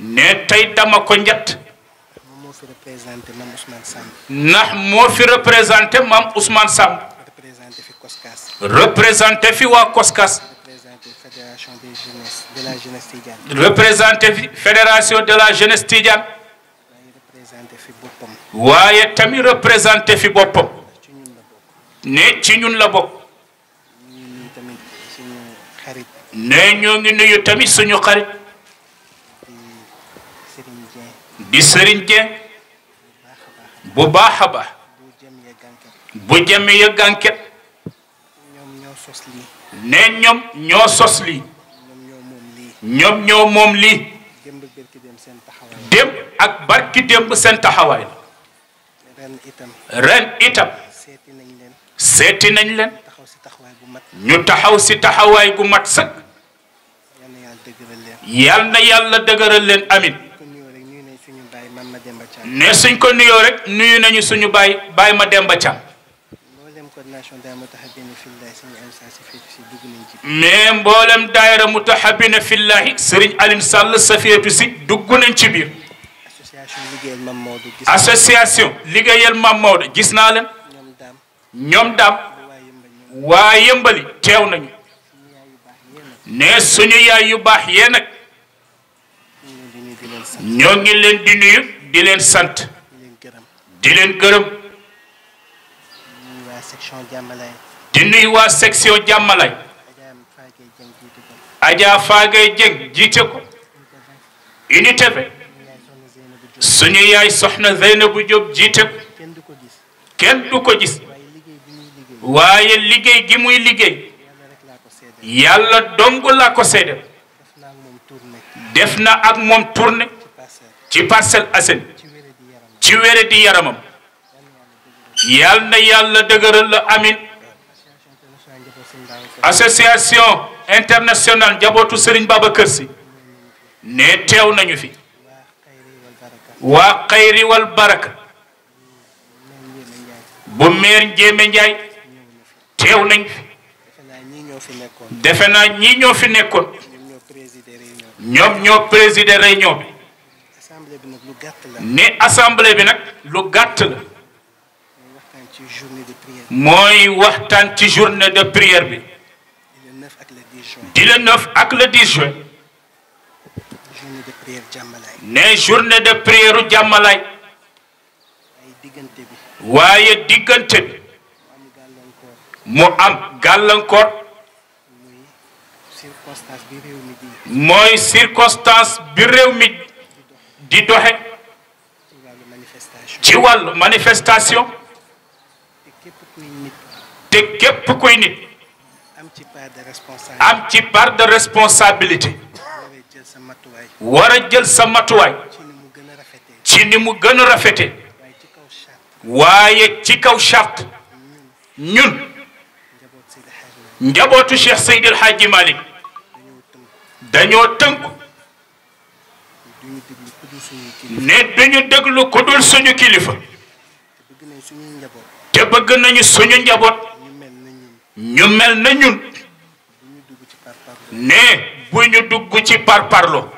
ne tey dama ko njett moo fi représenté Mame Ousmane Samb. ndax moo fi représenté Mame Ousmane Samb. représenté fi Koskas. représenté fi waa Koskas. représenté fédération des jeunesse de la jeunesse Tidiane. représenté fi fédération de la jeunesse Tidiane. waaye représenté fi boppam. waaye tamit représenté fi boppam. ci ñun la bokk. ne ci ñun la bokk. ñun tamit suñu xarit. ne ñoo ngi nuyu tamit suñu xarit. di Serigne Dieng. bu baax a baax. bu jëmee ya gànket. ñoom ñoo sos lii. ne ñoom ñoo sos lii. ñoom ñoo moom lii. dem ak barki démb seen taxawaay la. ren itam. seeti nañ leen. ñu taxaw si taxawaay gu mat sëkk. yal na yàlla dëgëral leen amin. ne suñ ko nuyoo rek nuyu nañu suñu baay ma Demba Thiam. mais mboolem daayira mutahabina fillahi Serigne Aline Sall safiyatu si dugg nañ ci biir. association liggéeyal Mame Maodo gis naa leen. ñoom daam waa yëmbali teew nañu. ne suñu yaay yu baax yee nag ñoo ngi leen di nuyu di leen sant di leen gërëm di nuyu waa section jàmmalay Adja Fagay Dieng jiite ko unité bi suñu yaay soxna Zeynabu Diop jiite ko kenn du ko gis waaye liggéey gi muy liggéey yàlla dong la ko seede def na ak moom tournée ci Parcelles Assainies ci wére di yaramam yal na yàlla dëgëral la amin. association internationale njabootu Serigne Babacar Sy ne teew nañu fi. waa xayri wal baraka bu meer Njéeme Njaay teew nañ fi. defe naa ñii ñoo fi nekkoon. ñoom ñoo présider réunion bi. ne assemblée bi nag lu gàtt la. mooy waxtaan ci journée de prière bi. di le 9 ak le 10 juin. ne journée de prière jàmmalaay. waaye diggante bi mu am gàllankoor. mooy circonstance bi réew mi di doxe ci wàllu manifestation. te képp kuy nit am ci part de responsabilité war a jël sa matuwaay ci ni mu gën a rafete waaye ci kaw charte ñun njabootu Cheikh Seydi El Hadji Malick dañoo tënku ne duñu déglu ku dul suñu kilifa te bëgg nañu suñu njaboot ñu mel na ñun ne bu ñu dugg ci parparlo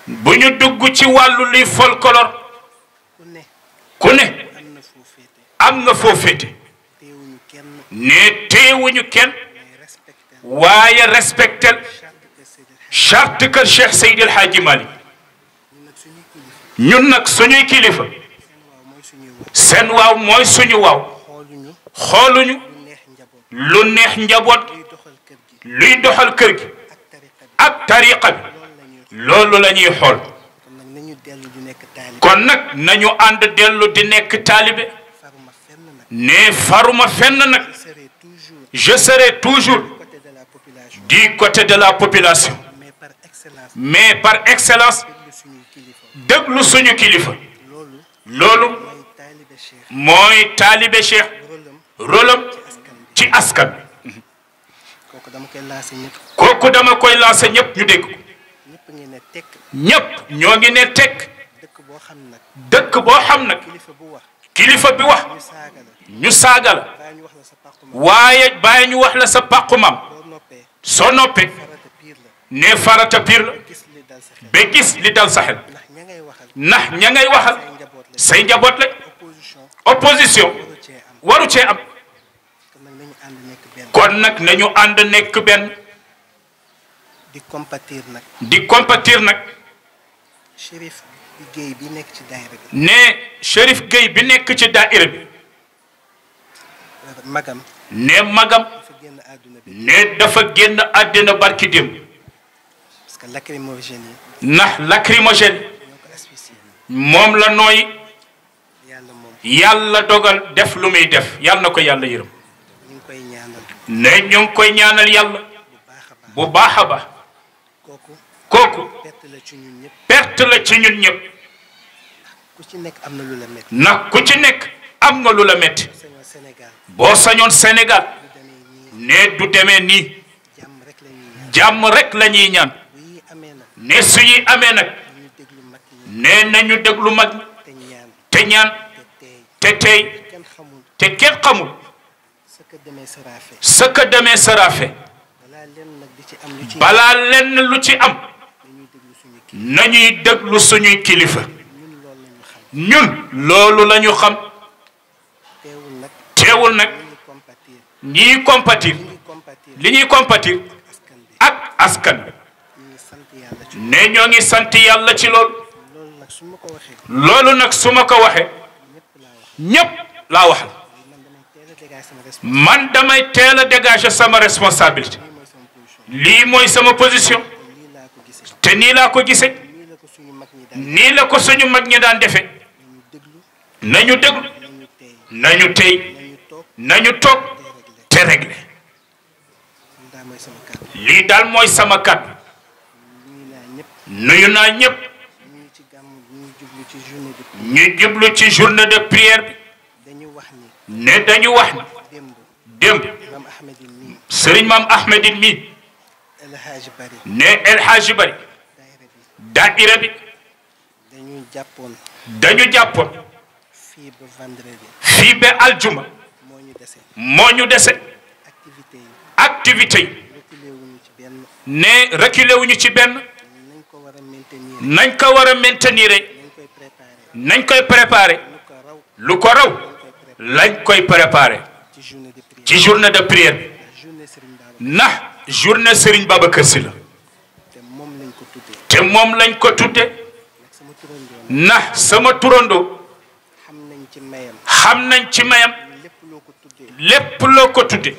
bu ñu dugg ci wàllu liy folklore ku ne am nga foo féete ne teewuñu kenn waaye respectel charte kër Cheikh Seydi El Hadji Malick ñun nag suñuy kilifa seen waaw mooy suñu waaw xooluñu lu neex njaboot luy doxal kër gi ak tariqa bi loolu la ñuy xool kon nag nañu ànd dellu di nekk taalibe ne faruma fenn nag je serai toujours du côté de la population mais par excellence déglu suñu kilifa loolu mooy taalibe Cheikh rôlam ci askan kooku dama koy lancé ñëpp ñu dégg ñëpp ñoo ngi ne tekk dëkk boo xam nag kilifa bi wax ñu saaga la waaye bàyyi ñu wax la sa pàqu maam soo noppee ne farata pire la ba gis li dal sa xel ndax ña ngay waxal say njaboot la opposition waru cee am kon nag nañu ànd nekk benn di compatir nag Chérif Gueye bi nekk ci daayira bi ne Chérif Gueye bi nekk ci daayira bi magam ne magam ne dafa génn àddina barki démb parce que lacrymogène ndax lacrymogène moom la nooy yàlla dogal def lu muy def yàlla na ko yàlla yërëm ne ñu ngi koy ñaanal yàlla bu baax a baax kooku perte la ci ñun ñëpp ku ci nekk am na lu la metti ndax ku ci nekk am nga lu la metti boo sañoon Sénégal ne du demee nii jàmm rek la ñuy ñaan ne suñuy amee nag ne nañu déglu mag te ñaan te tey te kenn xamul ce que demain sera fait balaa lenn lu ci am nañuy déglu suñuy kilifa ñun loolu la ñu xam teewul nag ñiy compatir li ñuy compatir ak askan ne ñoo ngi sant yàlla ci loolu loolu nag su ma ko waxee ñépp laa waxal man damay teel a dégager sama responsabilité lii mooy sama position te nii laa ko gisee nii la ko suñu mag ñi daan defee nañu déglu nañu tey nañu toog te réglé lii daal mooy sama kàddu nuyu naa ñëpp ñu jublu ci journée de prière bi ne dañu wax ni démb sëriñ maam Ahmedine mi ne El Hadji Bari daayira bi dañu jàppoon fii ba aljuma moo ñu dese activité yi ne reculé wuñu ci benn nañ ko war a maintenir nañ koy préparer lu ko raw lañ koy préparer ci journée de prière bi ndax journée Serigne Babacar Sy la te moom lañ ko tudde ndax sama turandoo xam nañ ci mayam lépp loo ko tudde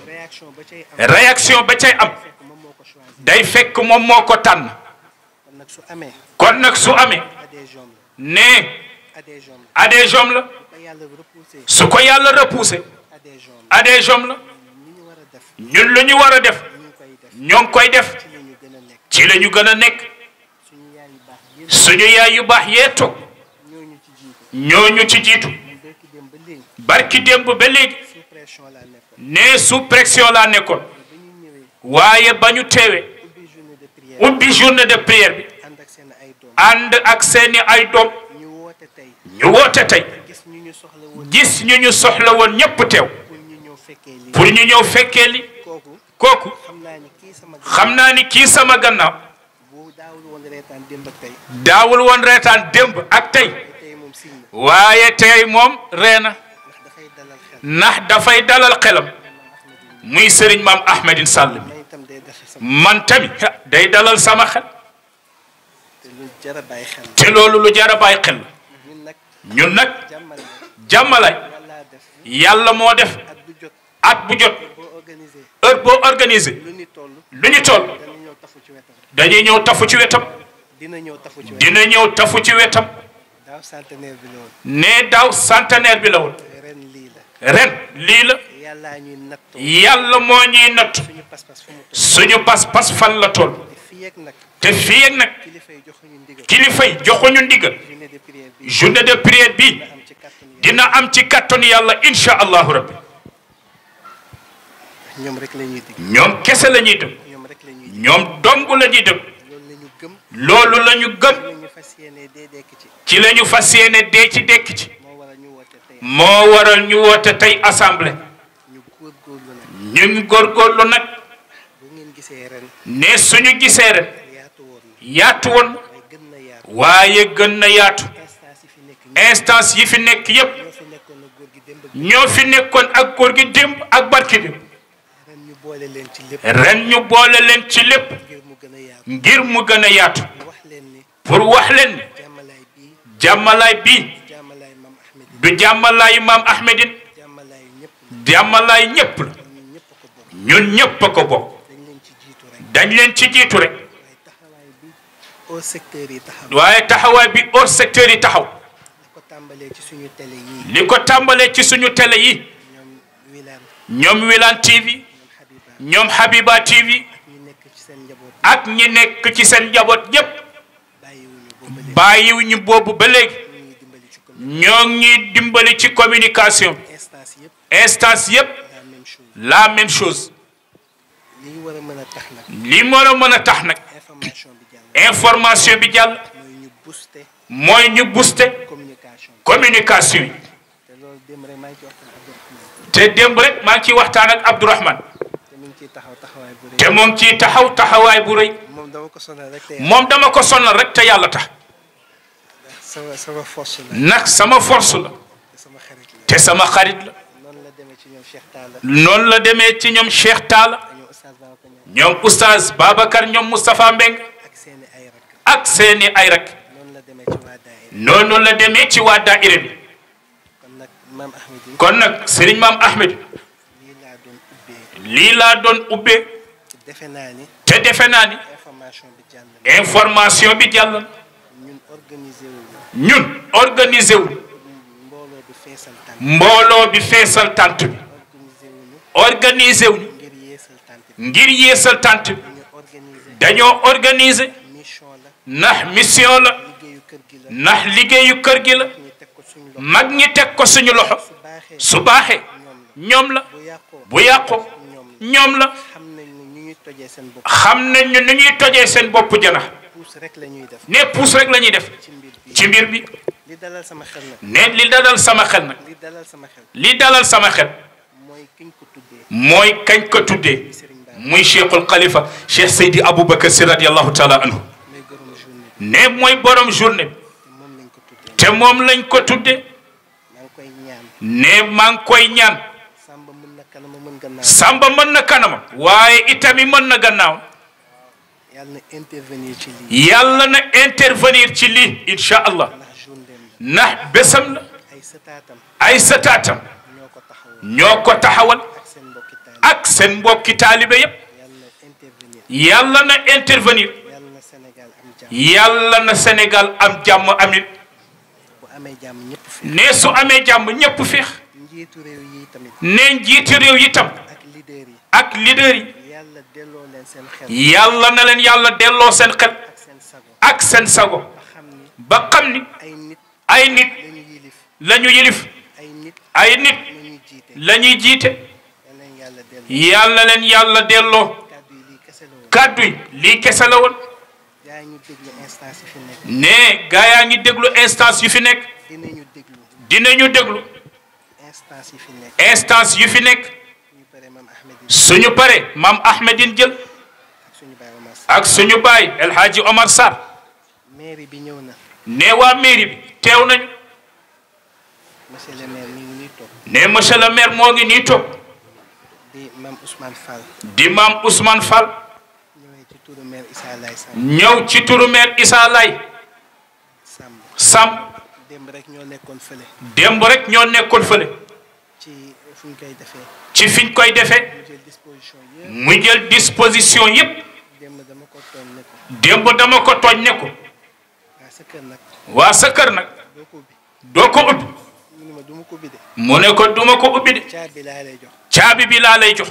réaction ba cay am day fekk moom moo ko tànn kon nag su amee ne adhésion la su ko yàlla repoussé adhésion la ñun lu ñu war a def ñoo ngi koy def ci la ñu gën a nekk suñu yaay yu baax yee toog ñooñu ci jiitu barki démb ba léegi ne sous pression laa nekkoon waaye ba ñu teewee ubbi journée de prière bi ànd ak seeni ay doom ñu woote tey gis ñu ñu soxla woon ñépp teew pour ñu ñëw fekkee li kooku xam naa ni kii sama gannaaw daawul woon reetaan démb ak tey waaye tey moom reena ndax dafay dalal xelam muy sëriñ maam Ahmedine Sall mi man tamit day dalal sama xel te loolu lu jar a bàyyi xel ñun nag jàmmalaay yàlla moo def at bu jot heure boo organisé lu ñu toll dañuy ñëw tafu ci wetam dina ñëw tafu ci wetam ne daaw centenaire bi la woon ren lii la yàlla moo ñuy natt suñu pas-pas fan la toll te fii ak nag kilifa yi joxuñu ndigal journée de prière bi dina am ci kattanu yàlla insha allahu rabbi ñoom kese la ñuy dégg ñoom dong la ñuy dégg loolu la ñu gëm ci la ñu fas yéene dee ci dekk ci moo waral ñu woote tey assemblée ñu góorgóorlu nag ne suñu gisee ren yaatu woon waaye gën na yaatu instance yi fi nekk yépp ñoo fi nekkoon ak góor gi démb ak barki démb ren ñu boole leen ci lépp ngir mu gën a yaatu pour wax leen ne jàmmalaay bii du jàmmalaayu maam Ahmedine jàmmalaay ñépp la ñun ñépp a ko bokk dañ leen ci jiitu rek waaye taxawaay bi au secteur yi taxaw li ko tàmbalee ci suñu télé yi ñoom Wilane TV ñoom Habiba TV ak ñi nekk ci seen njaboot ñépp bàyyiwuñu boobu ba léegi ñoo ngi dimbali ci communication instance yépp la même chose li war a mën a tax nag information bi jàll mooy ñu booster communication yi te démb rek maa ngi ciy waxtaan ak Abdourahmane te mu ngi ciy taxaw taxawaay bu rëy moom dama ko sonal rek te yàlla tax nag sama force la te sama xarit la noonu la demee ci ñoom Cheikh Talla ñoom oustaz Babacar ñoom Moustapha Mbeng ak seeni ay rek noonu la demee ci waa daayira bi kon nag Serigne Mame Ahmed lii laa doon ubbee te defe naa ni information bi jàll ñun organisé wu mbooloo bi feesal tant bi organisé wu ngir yeesal tant bi dañoo organiser ndax mission la ndax liggéeyu kër gi la mag ñi teg ko suñu loxo su baaxee ñoom la bu yàqoo ñoom la xam nañ nu ñuy tojee seen bopp janax ne puus rek la ñuy def ci mbir bi ne li dalal sama xel nag li dalal sama xel mooy kañ ko tuddee muy cheikhul khalifa cheikh Seydi Aboubacar Sy radiyallahu taala anhu ne mooy borom journée bi te moom lañ ko tuddee ne maa ngi koy ñaan samba mën na kanamam waaye itami mën na gannaaw yàlla na intervenir ci lii incha allah ndax bésam la ay sataatam ñoo ko taxawal ak seen mbokki taalibe yépp yàlla na intervenir yàlla na Sénégal am jàmm amit ne su amee jàmm ñépp féex ne njiitu réew yi tam ak leader yi yàlla na leen yàlla delloo seen xel ak seen sago ba xam ni ay nit la ñu yilif ay nit la ñuy jiite yàlla leen yàlla delloo kàddu yi lii kese la woon ne gaa yaa ngi déglu instance yu fi nekk dinañu déglu instance yu fi nekk suñu pare Mame Ahmedine jël ak suñu baay El Hadji Omar Sarr ne waa mairie bi teew nañu ne monsieur le maire moo ngi nii toog di Mame Ousmane Fall ñëw ci turu maire Issa Laye Samb démb rek ñoo nekkoon fële ci fiñ koy defee mu jël disposition yépp démb dama ko tooñ ne ko waa sa kër nag doo ko ubbi mu ne ko duma ko ubbi de caabi bi laa lay jox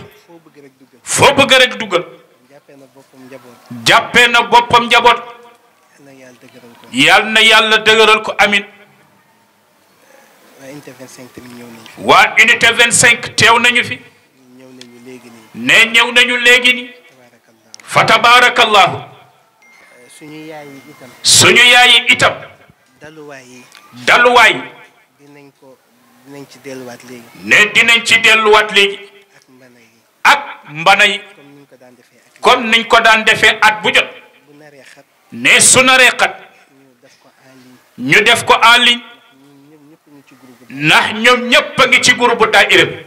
foo bëgg rek duggal jàppee na boppam njaboot yal na yàlla dëgëral ko amin waa unité 25 teew nañu fi ne ñëw nañu léegi ni fa tabarakallahu suñu yaay yi itam daluwaay dinañ ci delluwaat léegi ne dinañ ci delluwaat léegi ak mbana yi comme niñ ko daan defee at bu jot ne su naree xat ñu def ko en ligne ndax ñoom ñëpp a ngi ci groupe daayira bi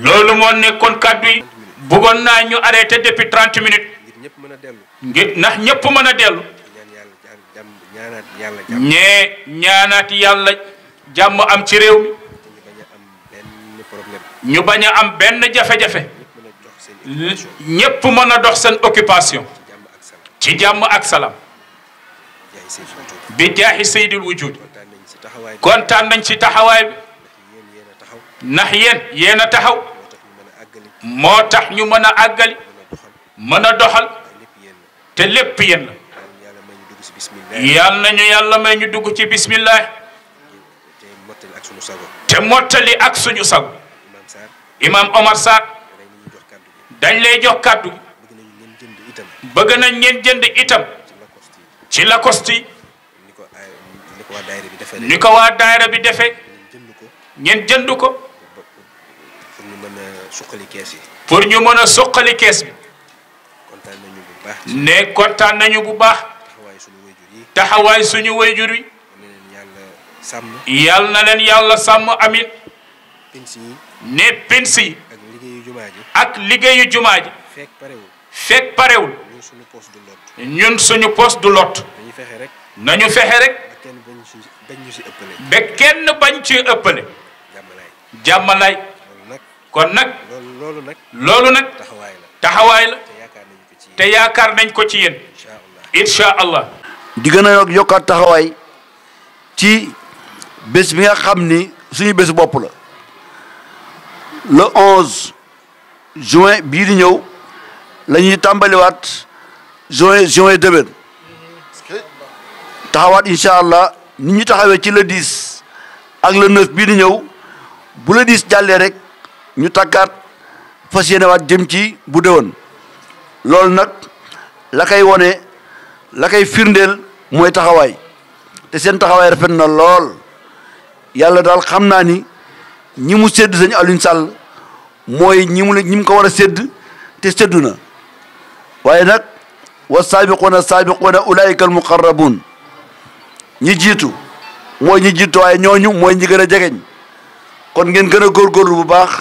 loolu moo nekkoon kàddu yi bëggoon naa ñu arrêté depuis 30 minutes ngir ndax ñëpp mën a dellu ñee ñaanaat yàlla jàmm am ci réew mi ñu bañ a am benn jafe-jafe ñëpp mën a dox seen occupation ci jàmm ak salaam bi jaaxi seydil wujud kontaan nañ ci taxawaay bi ndax yéen a taxaw moo tax ñu mën a àggali mën a doxal te lépp yéen la yal nañu yàlla may ñu dugg ci bismillah te mottali ak suñu sago imam Omar Sarr dañ lay jox kàddu gi bëgg nañ ngeen jënd itam ci Lacoste ni ko waa daayira bi defee ngeen jënd ko pour ñu mën a suqali kees bi ne kontaan nañu bu baax taxawaay suñu wayjur yi yal na leen yàlla sàmm amin ne pensi yi ak liggéeyu jumaa ji fekk parewul ñun suñu poste du lot nañu fexe rek ba kenn bañ ci ëppale jàmmalaay kon nag loolu nag taxawaay la te yaakaar nañ ko ci yéen incha allah di gën a yokkaat taxawaay ci bés bi nga xam ni suñu bésu bopp la le 11 juin bii di ñëw la ñuy tàmbaliwaat juin déwén taxawaat incha allah ni ñu taxawee ci le 10 ak le 9 bii di ñëw bu le 10 jàllee rek ñu tàggaat fas yéene waat jëm ci bu déwén loolu nag la koy wone la koy firndeel mooy taxawaay te seen taxawaay rafet na lool yàlla daal xam naa ni ñi mu sédd sëñ Alioune Sall mooy ñi mu ko war a sédd te séddu na waaye nag wa saabiquuna ulaayika al muqarrabuun ñi jiitu mooy ñi jiitu waaye ñooñu mooy ñi gën a jegeñ kon ngeen gën a góorgóorlu bu baax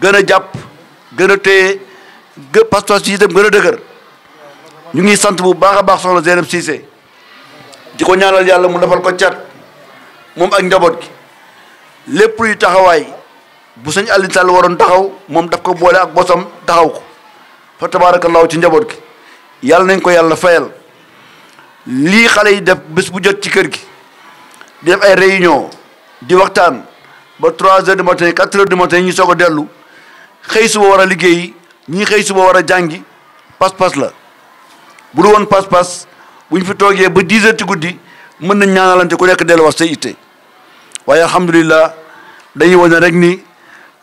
gën a jàpp gën a téye pas-pas yi itam gën a dëgër ñu ngi sant bu baax a baax soxna Zeynab Cissé di ko ñaanal yàlla mu defal ko cat moom ak njaboot gi lépp luy taxawaay bu sëñ Alioune Sall waroon taxaw moom daf ko boole ak bosam taxaw ko fa tabaarakallaahu ci njaboot gi yàlla nañ ko yàlla fayal lii xale yi def bés bu jot ci kër gi di def ay réunion di waxtaan ba 3 heures du matin 4 heures du matin ñu soog a dellu xëy suba war a liggéeyi ñii xëy suba war a jàngi pas-pas la bu du woon pas-pas bu ñu fi toogee ba 10 heures ci guddi mën nañ ñaanalante ku nekk dellu wax say itte waaye alhamdulilah dañuy wane rek ni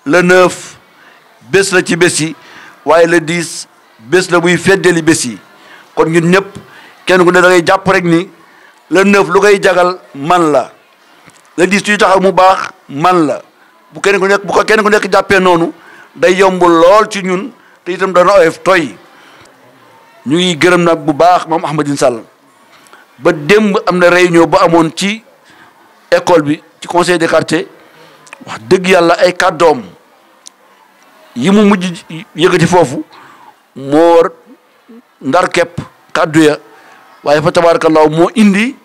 le 9 bés la ci bés yi waaye le 10 bés la buy feddali bés yi kon ñun ñëpp kenn ku ne da ngay jàpp rek ni le 9 lu koy jagal man la le 10 suy taxaw mu baax man la bu kenn ku nekk jàppee noonu day yomb lool ci ñun te itam dana oyof toy ñu ngi gërëm nag bu baax moom Ahmadine Sall ba démb am na réunion bu amoon ci école bi ci conseil des quartiers wax dëgg yàlla ay kàddoom yi mu mujj yëkkati foofu moo ndar képp kàddu ya waaye fa tabarakallahu moo indi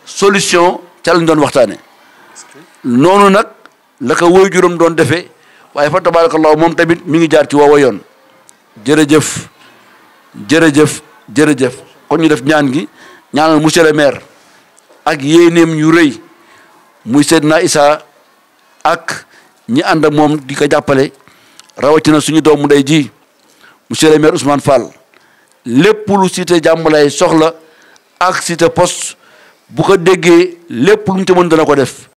solution ca lañ doon waxtaane noonu nag la ko woy juróom doon defee waaye fa tabarakallahu moom tamit mi ngi jaar ci woowa yoon jërëjëf jërëjëf jërëjëf kon ñu def ñaan gi ñaanal monsieur le maire ak yéeneem yu rëy muy Seydina Issa ak ñi ànd ak moom di ko jàppale rawatina suñu doomu ndey ji monsieur le maire Ousmane Fall lépp lu cité Diamalaye soxla ak cité poste bu ko déggee lépp lu mu ci mën dana ko def